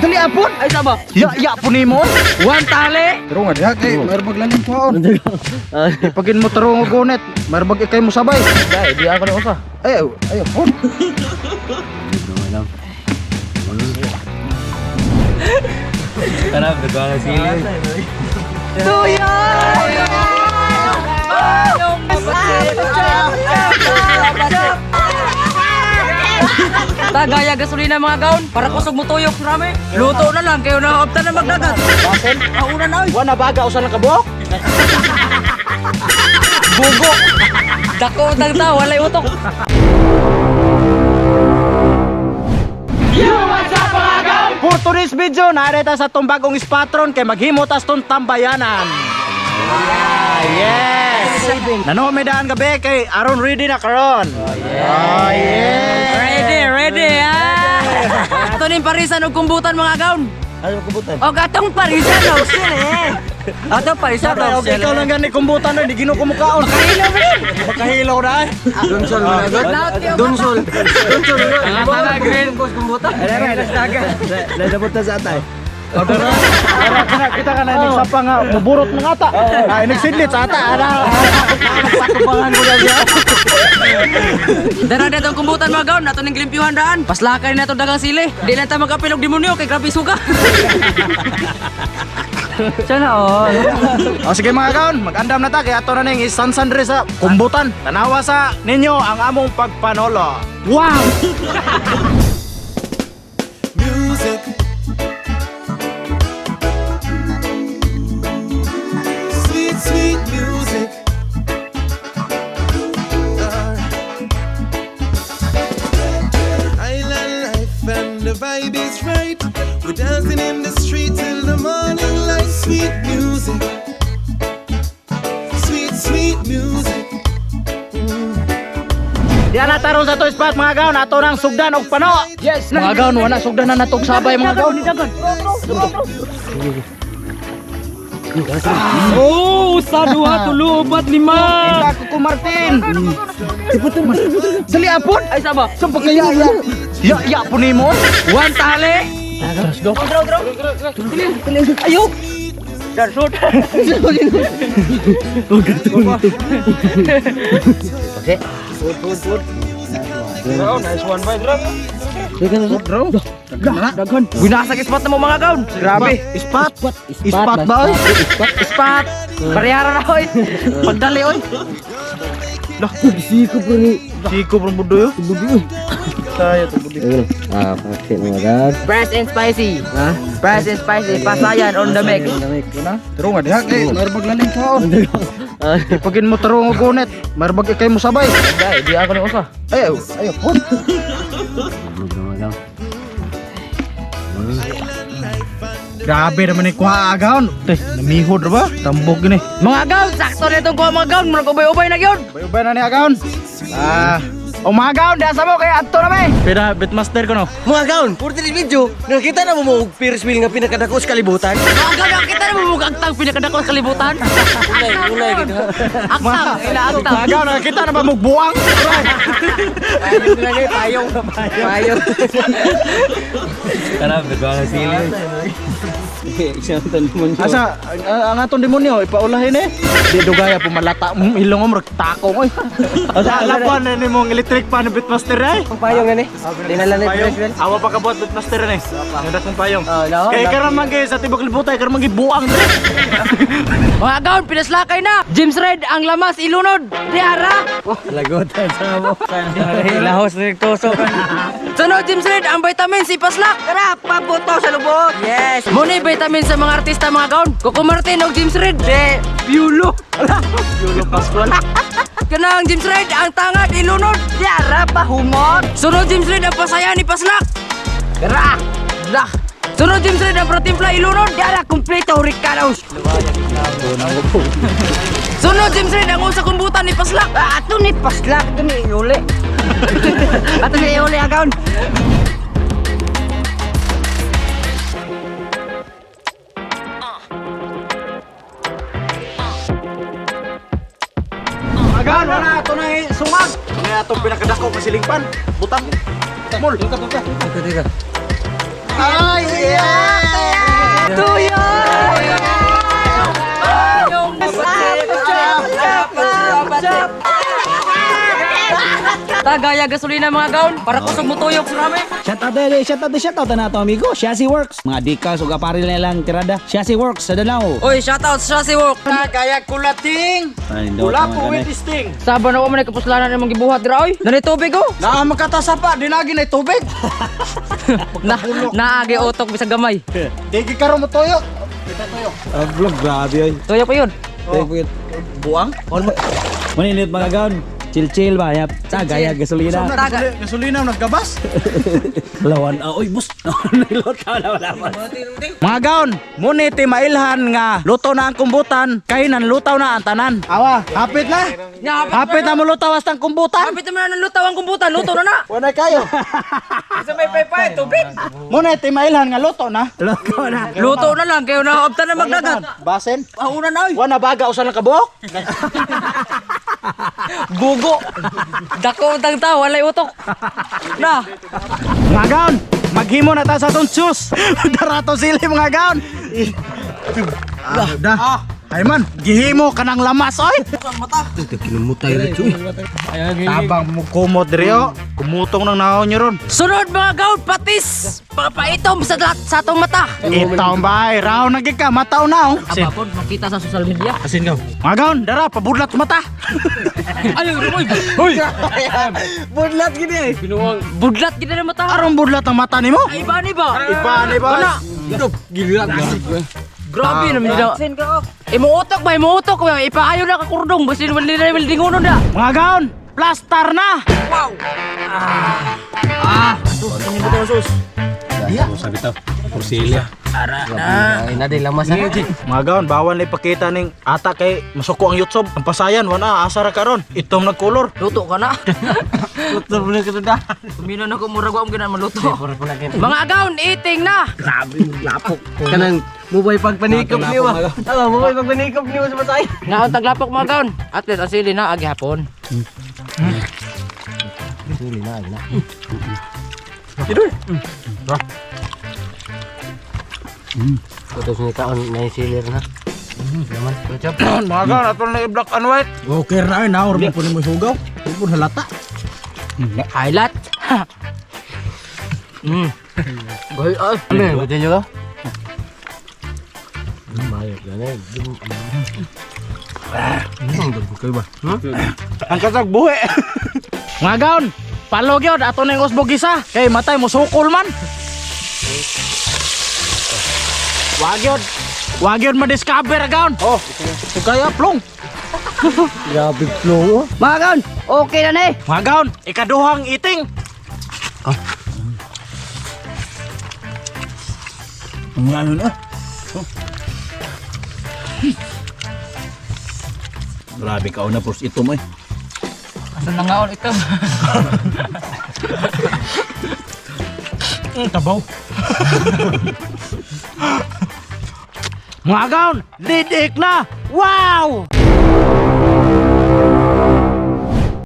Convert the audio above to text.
Dali apon. Ay saba. Ya ya po nimo. One tali. Pero nga diha kay mayroon maglalim kwaon. Ipagin mo tarong og gunet, mayroon bag ikay mo sabay. Dai, di ako ni usa. Ay ay apon. Tara, nagawa na sili. Tuyo! Tagaya gasolina mga gaon para kusog mo tuyok rami. Luto na lang kayo na opta na magdagat. Basen. Kauna na oy. Wa na baga usa lang ka buok. Bugo. Dako utang ta walay utok. For today's video, narita sa tong bagong spatron kay maghimo tas tong tambayanan. Ah, yes. Nano may daan gabi kay aron ready na karon. Oh, yes. Ready, ready ah. Ato ning parisan og kumbutan mga gaon. Ano kubutan? Og atong parisan og sila eh. Atong parisan Patay, og okay, ikaw lang gani kumbutan na, di ginukumukaon. Makahilo ba yun? Makahilo na eh. Donsol mo na agad? Donsol. Donsol. Tara, green. Lalabot na sa atay. Tara, tara, kita ka na inig nga, muburot ng ata. Ah, inig sidlit sa ata. Ara, Sakubangan ko lang siya. Dara na itong kumbutan mga gaon, ato ning gilimpiuhan daan. Paslakay na itong dagang sili. Di lang ta magkapil og demonyo kay grabe suga. Sana all. O sige mga kaon, mag-andam na ta kay ato na ning isansan diri sa kumbutan. Tanawa sa ninyo ang among pagpanolo. Wow! Music. Sweet, sweet music. Island life and the vibe is right. We're dancing in the street till the morning light. Sweet music. Sweet, sweet music. Diyan na taron sa to spot mga kaon, ato nang sugdan og pano. Yes! Mga kaon, wala sugdan na natog sabay mga kaon. Oh, sa duha tulo upat lima. Kita ko ko Martin. Dali apon. Ay saba. Sa pagkaya ya. Ya ya po nimo. One tali. Let's go. Ayo. Dar shoot. Bro. Daghan. Binasag spot na mo mga gaon. Grabe, ispat. Ispat ba? Oy? Spot. Parehara na oy. Pagdali oy. Lah, Siko po ni. siko bro budo yo. Tayo to budo. Ah, pakit mga agad. Fresh and spicy. Ha? Fresh and spicy. Pasayan on the mix. Pero nga diha kay mayroon maglalim kwaon. Ipagin mo tarong og gunet, mayroon bag ikay mo sabay. Dai, di ako ni usa. Ay ay apon. Grabe naman ni kuha agaon. Teh, namihod ra ba? Tambok gini. Mga gaon, sakto na itong kuha mga gaon. Murag ubay-ubay na gyud. Ubay-ubay na ni agaon. Ah, o mga agaon, di asa mo kay adto na may. Pira bitmaster ko no. Mga gaon, for this video, nakita na mo mo og Ferris wheel nga pinakadako sa kalibutan? Mga gaon, nakita na mo mugagtang pinakadako sa kalibutan. Ulay, ulay gid ha. Aktang, ila aktang. Mga agaon, nakakita na ba mugbuang? Payong na gay, payong. Payong. Tara, nagawa na sili. Asa ang atong demonyo ipaulahin eh. Di dugaya pumalata mo ilong mo murag takong oy. Asa lapuan na nimong electric pan bitmaster ay. Ang payong gani. Dinala ni Ferris wheel. Awa pa kabuhat bitmaster ni. Nga kong payong. Oh, no, Kay no. karon man kay sa tibok libutay karon man gi buang dire. Mga gaon, pinaslakay na. James Red, ang lamas ilunod. Diara. Lagotan sa mo. Lahos ni tusok. Sunod, James Red, ang vitamins ipaslak. Tara, paboto sa lubot. Yes. Muna yung vitamins sa mga artista mga gaon. Coco Martin og James Red. De, Piulo. Yulo Pascual. Kanang James Red, ang tangad ilunod. Diara pahumot. Sunod James Red, ang pasayan ipaslak. Tara. Lah. Sunod James Red, ang protimpla ilunod. Diara kumpleto Ricardos. Sunod James Red, ang usa kumbutan ipaslak. Ah, ato ni paslak, ato ni iuli. Ato ni iuli agaon. Agaon wala ato na sungag. Nga atong pinakadako masilingpan. Butang. Mul. Teka, teka. Tagaya gasolina, mga gaon, para kusog mo tuyok sa rami. Shout out dali, shout out, shout out na to amigo. Chassis Works. Mga decals ug aparel nilang tirada. Chassis Works sa Danao. Oy, shout out sa si Wok. Gaya kulating. Ay, daw, Wala tama po ka na with this thing. Saba na ko man kapuslanan imong gibuhat dira oy. Nani tubig oh. Naa makatasa pa, dinagi na tubig. Na naagi utok bisag gamay. Digi karon mo toyo. Ah, vlog, grabe oy. Tuyok pa yun. Oh. Buang. Maninit mga gaon. Chill chill ba yap. Tagaya gasolina. Taga. Gasolina naggabas. Lawan ah, oy bus. Nilota wala wala pa. Mga gaon, muni ti mailhan nga luto na ang kumbutan kay nanlutaw na ang tanan. Awa, hapit na. Nya, Hapit na mo lutaw hasta ang kumbutan. Hapit naman ang lutaw ang kumbutan, luto na na. Wala kayo. Sa may paypay, tubig. Muna ti mailhan nga luto na. Loko na. Luto na lang kayo na opta na magdagat. Basen. Pauna na oy. Wala baga usa lang kabuok. Bugo. Dako ang tao, walay utok. Na. Mga gaon, maghimo na ta sa atong sus. Darato sili, mga gaon. Ah, da. Ay man, gihimo ka ng lamas oy. Tabang mo kumot diri oh. Kumutong ng naon nyo ron. Sunod, mga gaon, patis. Papaitom sa lahat sa atong mata. Itaw ba ay raw na gid ka mataw na oh. Aba po, makita sa social media. Asin ka. Mga gaon, dara pabudlat sa mata. Ay, oy. Hoy, Budlat gini eh. Budlat gid na mata. aron budlat ang mata nimo. Ay, iba ni ba? Iba ni ba? Grabe naman dito. Imo utok ba? Imo utok ba? Ipaayo na ka kurdong. Basin wala na wala dingunon na. Mga gaon, plastar na. Wow. Sabi ta, porselya. Mga gaon, bawal na ipakita ning ata kay masuko ang YouTube. Ang pasayan, wala asa ra karon. Itom nagkolor. Luto ka na. Luto na ka na. Tumino na ko murag wa mo gina maluto. Mga agaon, eating na. Kanang mubay pagpanikop niyo ba? Ah, mubay pagpanikop niyo sa masay. Naon taglapok, mga gaon. At least ang sili na agi hapon. Putos ni taon na silir na. Mga gaon, ato na i-black and white. Okay ra ay naor mo po nimo sugaw. Pud halata. Highlight. Goy ay. Ano, buti nyo ka? Ang katag buhi. Mga gaon, palog yun. Ato na yung usbog isa. Kay matay mo sukol man. Wag yun. Wag yun ma-discover, gaon. Oh, kaya plong. Grabe flow. Mga gaon, okay na na eh. Mga gaon, ikaduhang iting. Ang ano na. Grabe ka una pros itom eh. Asa na ngaon ito? Tabaw. Mga gaon, lidik na. Wow!